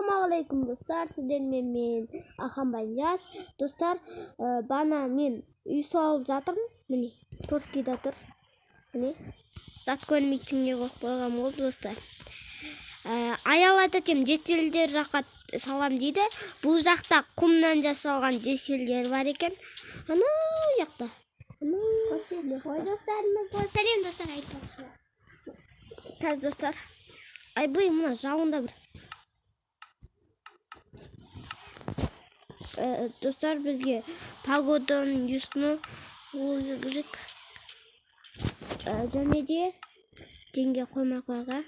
Ассалаумағалейкум, достар! Сіздермен мен, Аханбай Ильяс. Достар, бана мен үй салып жатырмын. Міне, торскийда тұр. Міне, зат көрмейтінге қойып қойғанмын ғой, достар. Аял тәтем жеселдер жаққа салам дейді. Бұл жақта құмнан жасалған жеселдер бар екен. Анау жақта. Анау. Ой, достарымызға сәлем, достар, айтпақшы. Қазір, достар. Айбай, мына жауында бір. Достар, бізге погоданың үстіні болу керек. Және де денге қоймай қойға.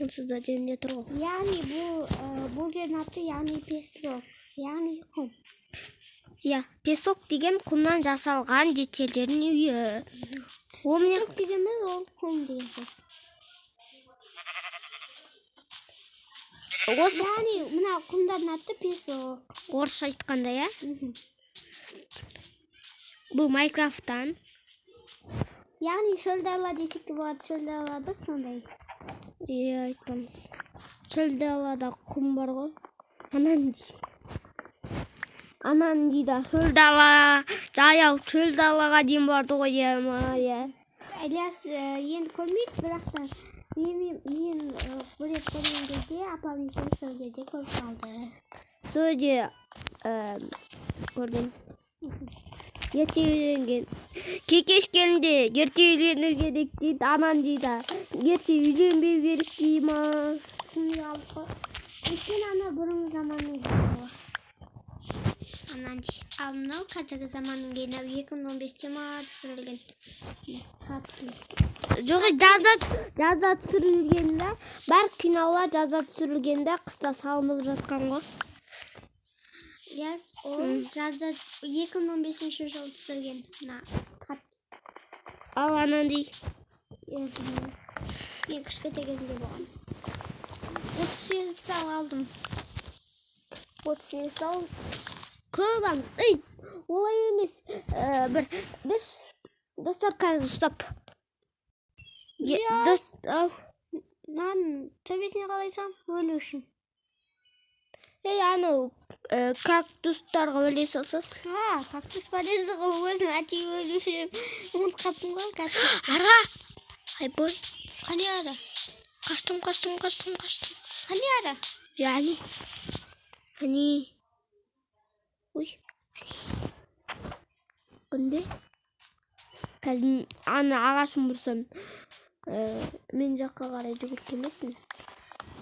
Онсыз да денде тұр ғой. Яғни бұл жердің аты, яғни, песок, яғни құм. Иә, песок деген құмнан жасалған жителдердің үйі. Ол міне. Песок дегеніміз ол құм деген сөз. Осы. Яғни мына құмдардың аты песок. Орысша айтқанда, иә. Бұл Майнкрафттан. Яғни шөл дала десек те болады, шөл далада сондай. Иә, айтамыз. Шөл далада құм бар ғой. Анан дейді. Анан дейді. Шөл дала, жаяу шөл далаға дейін барды ғой, иә, ма, иә. Ілияс енді көрмейді, бірақ та мен бір рет көрген кезде апам екеуміз сол жерде көріп қалды. Сол жерде көрдім. Ерте үйленген. Кекешкенде ерте үйлену керек дейді, анан дейді. Ерте үйленбеу керек дей ма? Түсінбей қалдық қой. Өйткені ана бұрынғы заманның киноы. Анан ал мынау қазіргі заманның киноы, 2015-те ма түсірілген. Қатты. Жоқ, жазда түсірілген да, бар кинолар жазда түсірілген да, қыста салынып жатқан ғой. Ильяс, ол жазда 2015 жылы түсірген. Мына қатты. Ал анандай. Иә, білмеймін. Мен кішкентай кезімде болған. 38 тал алдым. 38 тал. Көп аламыз. Ей, олай емес. Бір, біз, достар, қазір стоп. Ильяс. Дос, ау. Мынаның төбесіне қалай салам? Өлу үшін. Ей, анау кактустарға өле салсаң. А, кактус бар еді ғой, өзім әтең өлуші ұмытып қалыппын ғой кактус. Ара! Айбой. Қане ара? Қаштым, қаштым, қаштым, қаштым. Қане ара? Яғни. Әне. Ой. Күнде. Қазір ана ағашын бұрсам, мен жаққа қарай жүгіріп келмесін.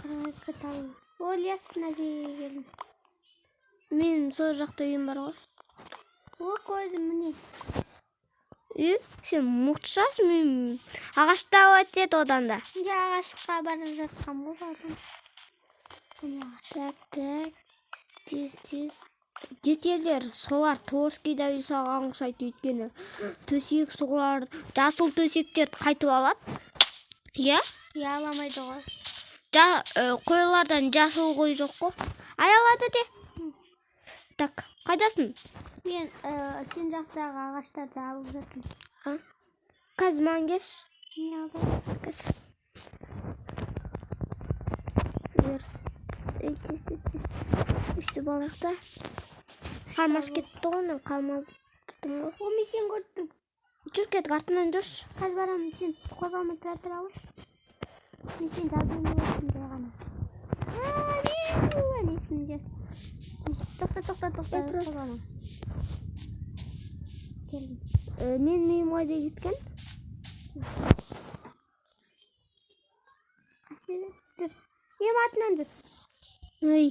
42 тал. О, Ильяс, мына жерге келдім. Мен сол жақта үйім бар ғой. О, көрдім, міне. Үй, сен мықты шығарсың, мен ағашта өтеді одан да. Мен ағашқа бара жатқанмын ғой, бардым. Міне ағаш. Так, так. Тез, тез. Жетелер, солар Торскийда үй салған ұқсайды, өйткені төсек солар, жасыл төсектерді қайтып алады. Иә? Иә, аламайды ғой. Қойлардан жасыл қой жоқ қой. Аялады де. Так, қайдасың? Мен сен жақтағы ағаштарды алып жатырмын. А? Қазір маған келші. Не алдым? Қазір. Верс. Ей, тез, тез, тез. Өйстіп алайық та. Қармаш кетті ғой, мен қалмап кеттім ғой. О, мен сені көріп тұрмын. Жүр, кеттік, артынан жүрші. Қазір барамын, сен қозғалмай тұра тұра алшы. Мен сені жазуын көрдім жай ғана. А, мен есімде. Тоқта, тоқта, тоқта, Е, тұра. қозғалма. Келдім. Менің үйім қайда кеткен? Қасында жүр. Менің артымнан жүр. Ой,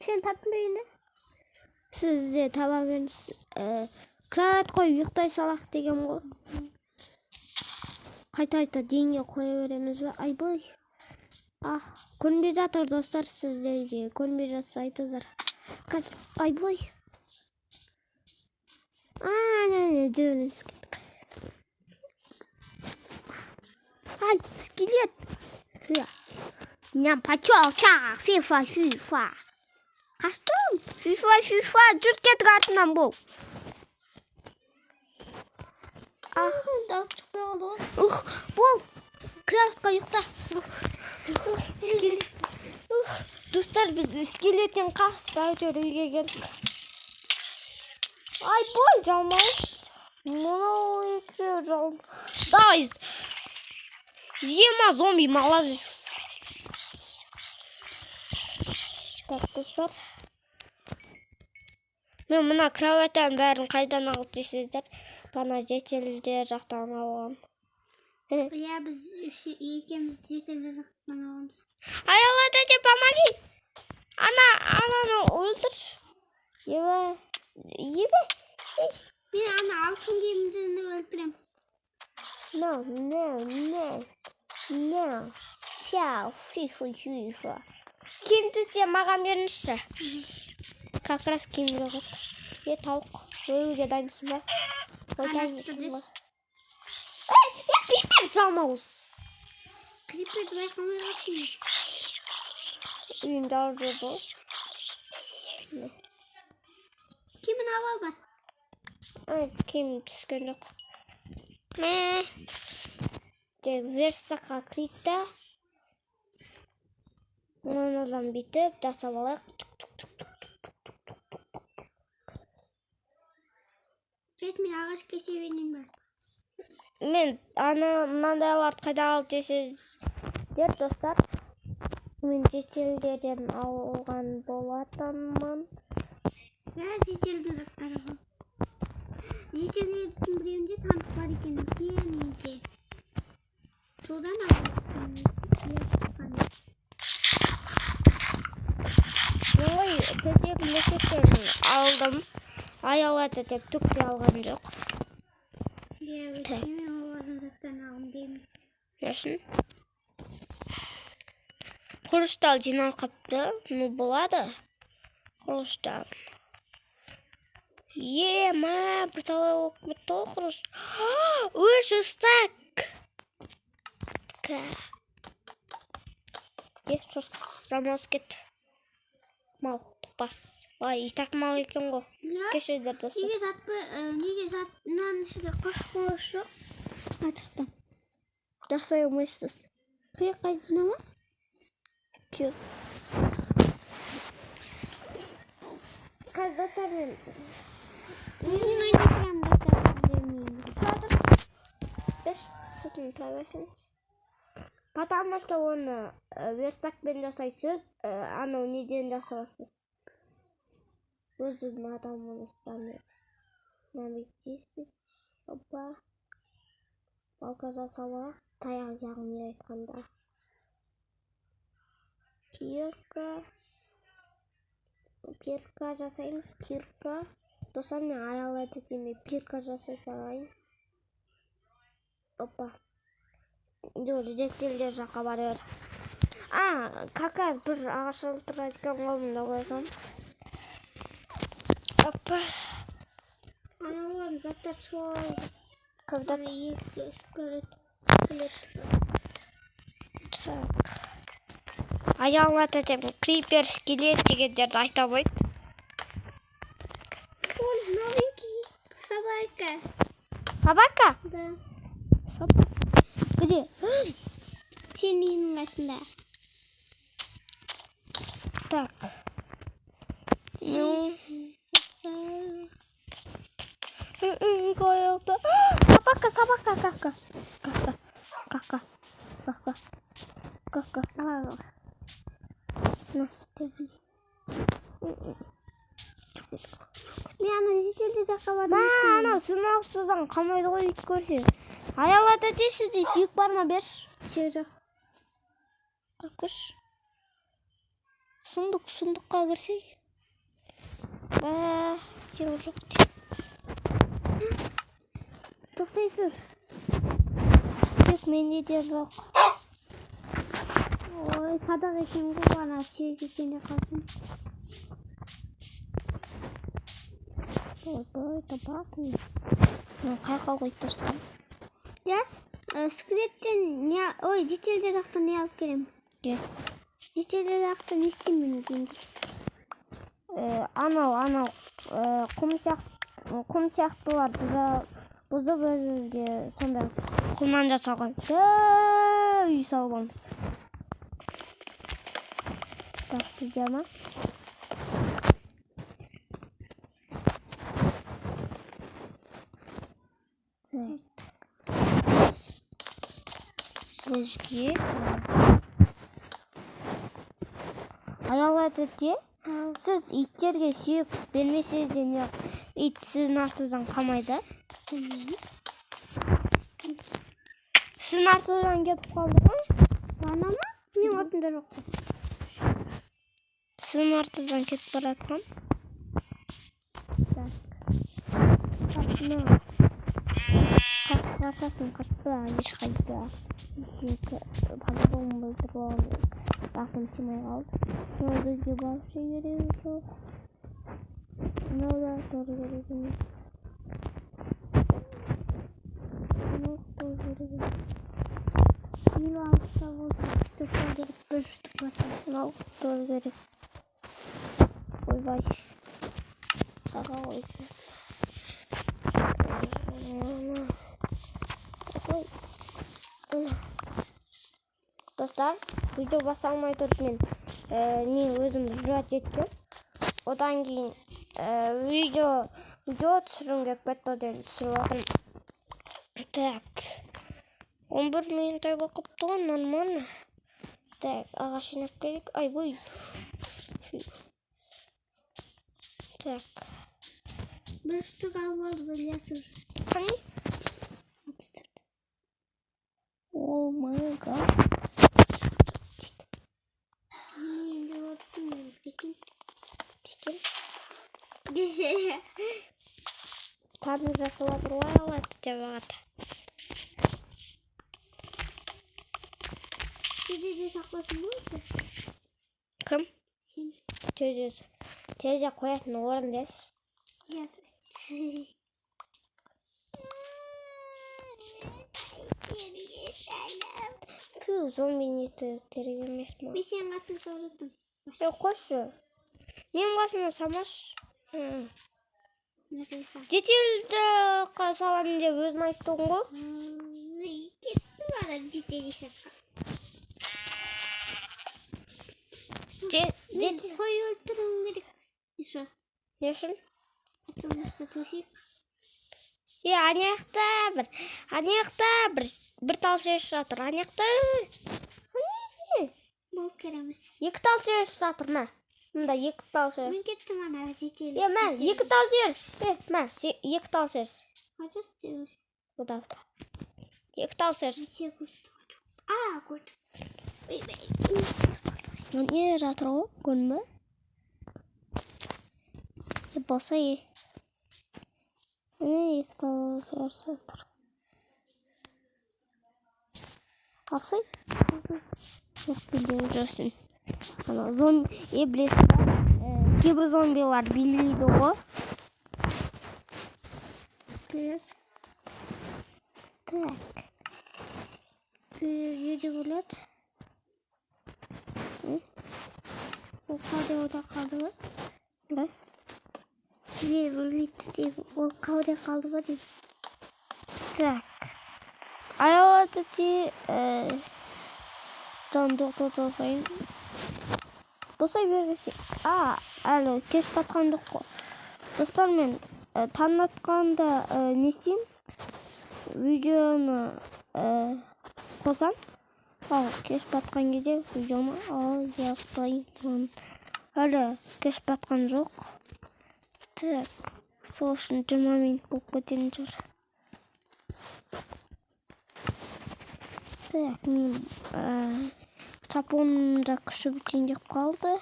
Сен таптың ба енді? Сіз де таба беріңіз. Кровать қойып ұйықтай салақ деген ғой. Қайта-қайта денге қоя береміз бе? Айбай. Ах, көрінбей жатыр, достар, сіздерге. Көрінбей жатса, айтыңыздар. Қазір, айбай. А, не, не, жүреміз. Ай, скелет. Хы. Ням, почел, ча, фифа, фифа. Қаштым. Фифа, фифа, жүр, кеттік артынан бол. Ах, Дауыс шықпай қалды ғой. Ух, бол. Кроватқа ұйықта. Достар, біз скелеттен қашып әйтеуір үйге келдік. Ай, бой, жалмауыз. Мынау екеуі Давай. Ема, зомби, молодец. Так, достар. Мен мына кроваттардың бәрін қайдан алып дейсіздер? Бана жительдер жақтан алғам. Иә, біз үш екеуміз жительдер жақтан аламыз. Аяла тәте, помоги. Ана, ананы өлтірші. Еба, еба. Ей. Мен ана алтын киімдіні өлтірем. No, no, no, no. Пяу, фи, фу, фи, фу. Киім түссе маған беріңізші. Как раз киім жоқ еді. Е, тауық, өлуге дайынсың ба? Ой, Ана дайын тұр екен дес. ғой. Ей, е, крипер, жалмауыз. Криперді байқамай қалыппын. Үйімді алып жүрді ғой. Киімін алып ал бар. Ай, киім түскен жоқ. Мә. Тек верстакқа кірейік та. Мынадан бүйтіп жасап алайық. Тук, тук, тук, тук, тук, тук, тук, тук, тук. Жет, мен ағаш кесе берейін бар. Мен ана мынандайларды қайдан алып десеңіздер, достар. Мен жительдерден алған болатынмын. Бәрі жительдің заттары ғой. Жительдердің біреуінде сандық бар екен, үлкен үйде. Содан алдым. Ой, төсек мөсектерін алдым. Аяла тәте түк те алған жоқ. Иә, өйткені мен олардың заттарын алғым келмейді. Несін? Хрусталь жиналып қапты. Ну, болады. Хрусталь. Е, ма, бір талай болып кетті ғой хруст. Үш стак. Е, жалмауыз кетті. Мал, тұқпас. Ай, и так мал екен ғой. Иә. Кешіріңдер, достар. Неге зат неге зат мынаның ішінде қыш жоқ? Ачықта. Жасай алмайсыз. Қиық қайдан ала? Күйеу. Қазір, достар, мен Мен ойнап тұрамын, достар, сіздермен. Тұра тұр. Беш, сосын тұра берсеңіз. Потому что оны верстакпен жасайсыз, анау неден жасаласыз. Өзінің адамын ұстамайды. Мына бүйтесіз. Опа. Балка жасап алайық. Таяқ, яғни айтқанда. Кирка. Пирка жасаймыз, пирка. Достар, мен аяла демей пирка жасай салайын. Опа. Жоқ, жительдер жаққа бара бер. А, как раз бір ағаш тұрады екен ғой, мында қоя саламыз. Опа. Аналардың заттар шығып. Когда Ана екі скелет. Скелет. Так. Аяла тәтем крипер, скелет дегендерді айта алмайды. Ой, новенький собака. Собака? Да. Собака. Где? Сенің үйіңнің қасында. Так. Ну. Қойылды. Собака, собака, кака. Кака. Кака. Кака. Кака. Ал, На, держи. Мен ана жительдер жаққа бардым. Ма, анау сынақсыздан қалмайды ғой ит көрсе. Аяла тәте, сізде сүйек бар ма, берші. Сүйек жоқ. Қойшы. Сундук, сундукқа кірсей. Бә, сүйек жоқ. Тоқтай тұр. Сүйек менде де жоқ. Ой, садақ екен ғой, ана сүйек екен деп қалдым. Ойбай, табақ. Мен қайқа қойып тастадым. Жас, скелеттен не, ой, жительдер жақтан не алып келемін? Не? Жительдер жақта не істеймін енді? Анау, құм сияқты, құм сияқтылар бұзып өзімізге сондай құмнан жасалған үй салып аламыз. Так, бізде ма? Так. Бізге Аяла тәте, сіз иттерге сүйек бермесеңіз де, не, ит сіздің артыңыздан қалмайды? Білмеймін. Сіздің артыңыздан кетіп қалды ғой. Ана ма? Менің артымда жоқ қой. Сіздің артыңыздан кетіп бара жатқан. Так. Так, қашасың, қашпа ешқайда. Екі по-любому өлтіріп алған, басым тимей қалды. Мынау бізге вообще керегі жоқ. Мынау да тоже керек емес. Мынау тоже керек емес. 56-та болса, 34 керек, бір штук болса. Мынау тоже керек. Ойбай. Саға қойып. Ой. Достар, видео баса алмай тұрып мен не, өзім жуат еткем. Одан кейін видео түсіргім келіп кетті, одан түсіріп жатырмын. Так. 11 минуттай болып қалыпты ғой, нормально. Так, ағаш жинап келейік. Айбой. Так. Бір штук алып алды Ілияс уже. Қане? 64. Oh my God. Сені енді көрдім мен, прикинь. Прикинь. Таның жасап жатыр ғой, алады деп ағады. Терезе сақласын ба осы? Кім? Сен. Терезе. Терезе қоятын орын дес. Ілияс. Ту, зомби неті керек емес маған. Мен сенің қасына салып жаттым. Е, қойшы. Менің қасыма салмашы. Мына жерге сал. Жительді саламын деп өзің айттың ғой. Ой, кетті ана жителге сатқа. Мен қой өлтіруім керек. Еще. Не үшін? Потому что төсек. Е, ана жақта бір, ана жақта бір тал шеріс жатыр. Ана жақта. Әне, Бол, кереміз. екі тал шеріс жатыр, мә. Мында екі тал Мен шеріс. кеттім ана житель. Е, мә, екі тал шеріс. Е, мә, екі тал шеріс. Қайда істеуіз? Бұда, бұда. Екі тал шеріс. Житель көріп тұрған жоқ. А, көрдім. Ойбай. Не жатыр ғой, көрдің бе? Е, болса, е. Міне, екі тал шеріс жатыр. Алсай. Жоқ, билеп жүрсін. Ана е, білесіз ба? Кейбір зомбилар билейді ғой. Привет. Так. Жерде көріледі. Ол қалды, ода қалды ма? Да? Жер өлмейді деп, ол қалды қалды ма деп. Так. Аяла тәте, жан тоқтата салайын. Болса бергесе. А, әлі кеш батқан жоқ қой. Достар, мен таң атқанда не істеймін? Видеоны қосам. Ал кеш батқан кезде видеоны аяқтаймын. Әлі кеш батқан жоқ. Так, сол үшін 20 минут болып кететін шығар. Так, мен сапоным да күші бітейін деп қалды.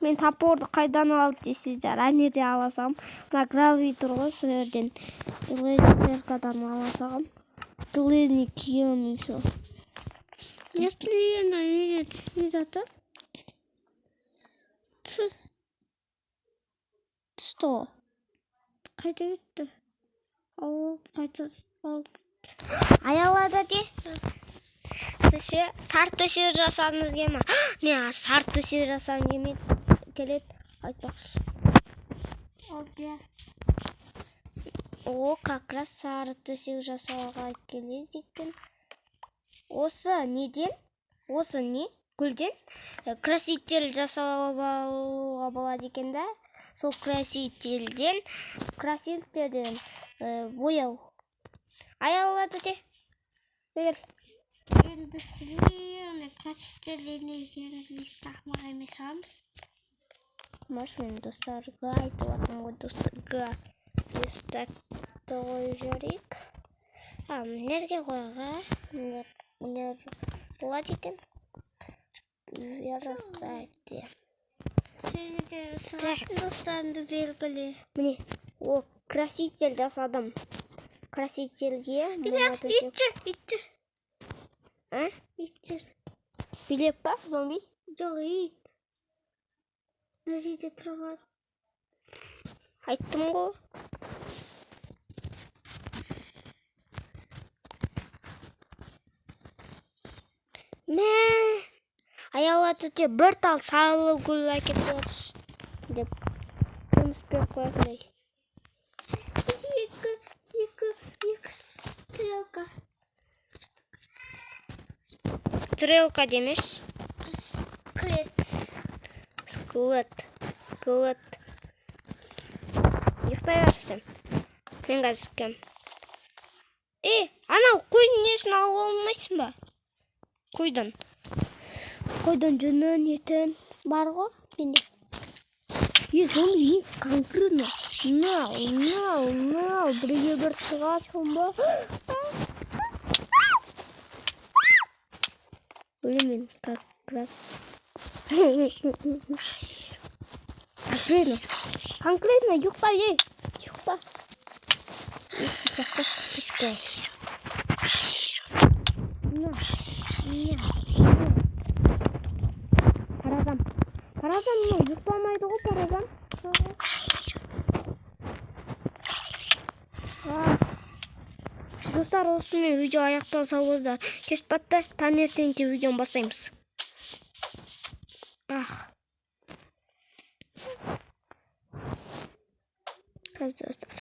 Мен топорды қайдан алды дейсіздер? Ана жерде ала салғам. Мына гравий тұр ғой, сол жерден. Железный ала салғам. Железный киемін еще. Естіген неге түспей жатыр? Түсті ғой. Қайда кетті? Ол қайта алып. Аялады де. Сіз ше сары төсек жасағыңыз келме? Мен сары төсек жасағым келмейді. Келеді айтпақшы. Алып бер. О, как раз сары төсек жасауға келеді екен. Осы неден? Осы не? Гүлден краситель жасап алуға болады екен да. Сол красительден бояу. Аяла тете. Бер. Енді біз сізге красительден жерімізді ақымақ емес шығамыз. Маш, мен достарға айтып жатырмын ғой, достарға. Верстакты қойып жіберейік. А, мына жерге қоюға мына болады екен. Верстакте. Достарымды белгіле. Міне, о, краситель жасадым. Красительге мына төсек. Ит жүр, ит жүр, А? ит жүр. Билеп па, зомби? Жоқ, ит. Мына жерде тұрған. Айттым ғой. Мә, Аяла төте бір тал салы гүл әкеп берші деп жұмыс беріп қоятындай. Екі стрелка. Стрелка демеш. Клет. Скелет. Скелет. Ұйықтай берші сен. Мен қазір түскем. Е, анау қойдың несін алып алмайсың ба? Қойдың. Қойдың жүнін, етін бар ғой менде. Е, зомби не конкретно. Мынау, мынау, мынау. Бірге бір шығасың ба? Өлемін как раз. Конкретно. Конкретно ұйықта, ей. Ұйықта. Ұйықта, бітті. Мына, мына, мына. Паразан. Паразан мынау ұйықтамайды ғой, паразан. А. Достар, осымен видео аяқталса болды. Кеш батты, таңертеңде видеоны бастаймыз. Ах. Қазір, достар.